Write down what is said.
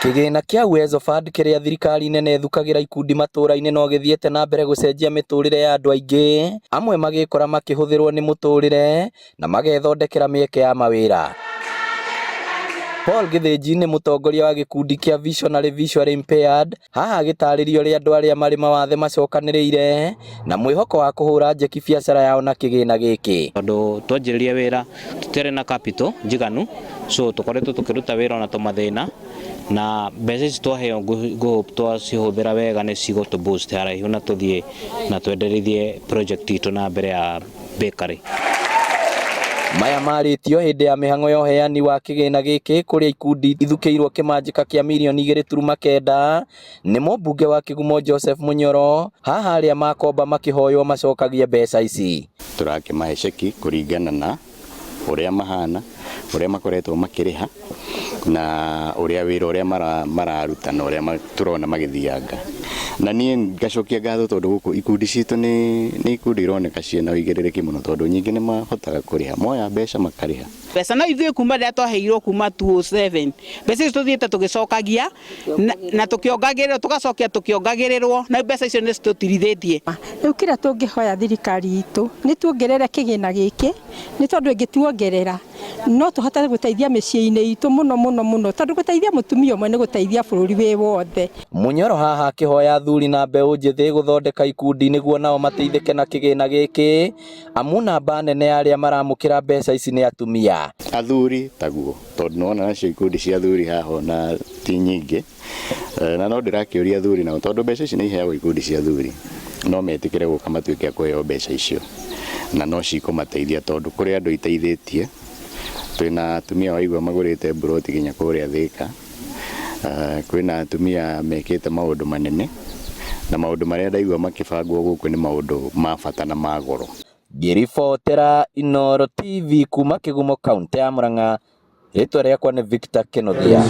Kĩgĩna kĩa Uwezo Fund kĩrĩa thirikari nene ĩthukagĩra ikundi matũra-inĩ no gĩthiĩte na mbere gũcenjia mĩtũrĩre ya andũ aingĩ, amwe magĩkora makĩhũthĩrwo nĩ mũtũrĩre na magethondekera mĩeke ya mawĩra. Paul Gĩthĩnji nĩ mũtongoria wa gĩkundi kĩa Visionary Visually Impaired, haha agĩtarĩria ũrĩa andũ arĩa marĩ mawathe macokanĩrĩire na mwĩhoko wa kũhũra njeki biacara yao na kĩgĩna gĩkĩ. Tondũ twanjĩrĩria wĩra tũtiarĩ na capital njiganu, so tũkoretwo tũkĩruta wĩra ona tũmathĩna, na mbeca ici twaheo ngũ twacihũthĩra wega nĩ cigũtũ boost haraihu na tũthiĩ na twenderithie project itũ na mbere ya bakery. Maya marĩtio hĩndĩ ya mĩhang'o ya ũheani wa kĩgĩna gĩkĩ kũrĩa ikundi ithukĩirwo kĩmanjĩka kĩa mirioni 2.9 nĩ mũmbunge wa Kĩgumo Joseph Mũnyoro, haha arĩa makomba makĩhoywo macokagie mbeca ici. Tũrakĩmahe ceki kũringana na ũrĩa mahana, ũrĩa makoretwo makĩrĩha na ũrĩa wĩra ũrĩa mararuta na ũrĩa tũrona magĩthianga. Na niĩ ngacokia ngatho tondũ gũkũ ikundi citũ nĩ ikundi ironeka ciĩna ũigĩrĩrĩki mũno tondũ nyingĩ nĩ mahotaga kũrĩha, moya mbeca makarĩha. Mbeca no ithuĩ kuma rĩrĩa twaheirwo kuma 2007, mbeca icio tũthiĩte tũgĩcokagia na tũkĩongagĩrĩrwo, tũgacokia tũkĩongagĩrĩrwo, na mbeca icio nĩ citũtirithĩtie. Rĩu kĩrĩa tũngĩhoya thirikari itũ nĩ tuongerere kĩgĩna gĩkĩ, nĩ tondũ ĩngĩtuongerera no tũhote gũteithia mĩciĩ-inĩ itũ mũno mũno mũno, tondũ gũteithia mũtumia ũmwe nĩ gũteithia bũrũri wĩ wothe. Mũnyoro haha akĩhoya athuri na mbeũ njĩthĩ gũthondeka ikundi nĩguo nao mateithĩke na kĩgĩna gĩkĩ, amu namba nene ya arĩa maramũkĩra mbeca ici nĩ atumia. Athuri taguo, tondũ nĩwona nacio ikundi cia athuri haha ona ti nyingĩ, na no ndĩrakĩũria athuri nao tondũ mbeca ici nĩ iheagwo ikundi cia athuri, no metĩkĩre gũka matuĩke a kũheo mbeca icio na no cikũmateithia tondũ kũrĩ andũ iteithĩtie. Twĩna atumia waigua magũrĩte mburoti nginya kũrĩa Thĩka, kwĩna atumia mekĩte maũndũ manene, na maũndũ marĩa ndaigua makĩbangwo gũkũ nĩ maũndũ ma bata na ma goro. Ngĩribotera Inooro TV kuma Kĩgumo kaunti ya Murang'a, rĩtwa rĩakwa nĩ Victor Kĩnuthia.